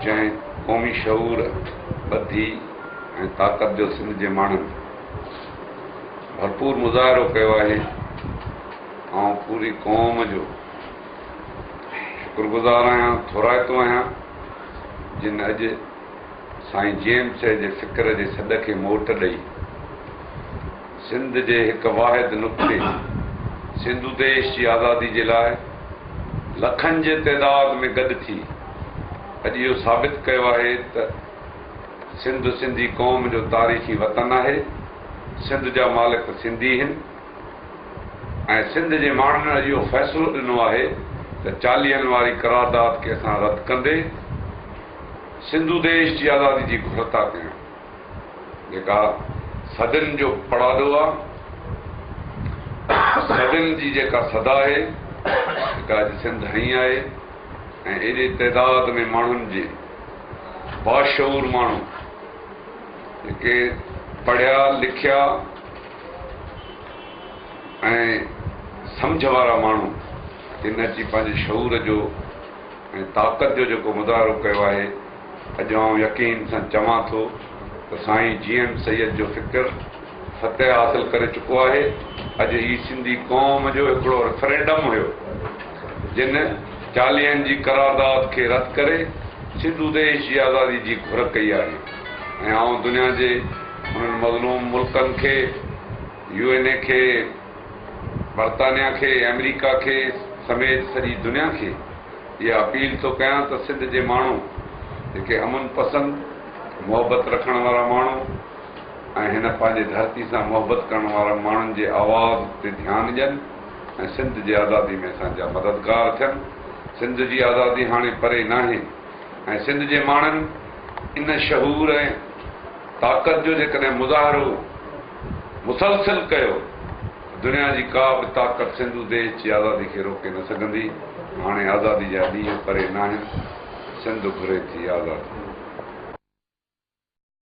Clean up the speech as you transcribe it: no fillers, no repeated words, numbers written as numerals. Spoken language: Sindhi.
جنهن قومي شعور، ٻڌي ۽ طاقت جو سنڌ جي ماڻهن ڀرپور مظاهرو ڪيو آهي، آئون پوري قوم جو شڪرگذار آهيان، ٿورائتو آهيان، جن اڄ سائين جي ايم سيد جي فڪر جي سڏ کي موٽ ڏئي سنڌ جي هڪ واحد نقطي سنڌو ديش جي آزادي جي لاء لکن جي تعداد ۾ گڏ ٿي اڄ اهو ثابت ڪيو آهي ته سنڌ سنڌي قوم جو تاريخي وطن آهي، سنڌ جا مالڪ سنڌي هن ۽ سنڌ جي ماڻهن اڄ اهو فيصلو ڏنو آهي ته چاليهن واري قرارداد کي اسان رد ڪندي سنڌو ديش جي آزادي جي گهر ٿا ڪيون، جيڪا صدين جو پڙاڏو آ، صدين جي جيڪا صدا آهي، جيڪا اڄ سنڌ هنئي آهي ۽ ايڏي تعداد ۾ ماڻهن جي باشعور ماڻهو جيڪي پڙهيا لکيا ۽ سمجهه وارا ماڻهو جن اچي پنهنجي شعور جو ۽ طاقت جو جيڪو مظاهرو ڪيو آهي، اڄ آئون يقين سان چوان ٿو ته سائين جي ايم سيد جو فڪر فتح حاصل ڪري چڪو آهي. اڄ هي سنڌي قوم جو هڪڙو ريفرينڊم هيو، جن چاليهن جي قرارداد کي رد ڪري سنڌو ديش جي آزادي جي گهر ڪئي آهي ۽ آئون دنيا جي انهن مظلوم ملڪن کي، يو اين اي کي، برطانيا کي، آمريڪا کي سميت سڄي دنيا کي اها اپيل ٿو ڪيان ته سنڌ جي ماڻهو جيڪي امن پسند، محبت رکڻ وارا ماڻهو ۽ هن پنهنجي ڌرتي سان محبت ڪرڻ وارن ماڻهن جي آواز تي ڌيان ڏين ۽ سنڌ جي آزادي ۾ اسان جا مددگار ٿين. سنڌ جي آزادي هاڻي پري ناهي ۽ سنڌ جي ماڻهن ان شعور ۽ طاقت جو جيڪڏهن مظاهرو مسلسل ڪيو ته دنيا جي ڪا به طاقت سنڌو ديش جي آزادي کي روڪي نه سگهندي. هاڻي آزادي جا ڏينهن پري ناهن. سنڌ گهري ٿي آزادي.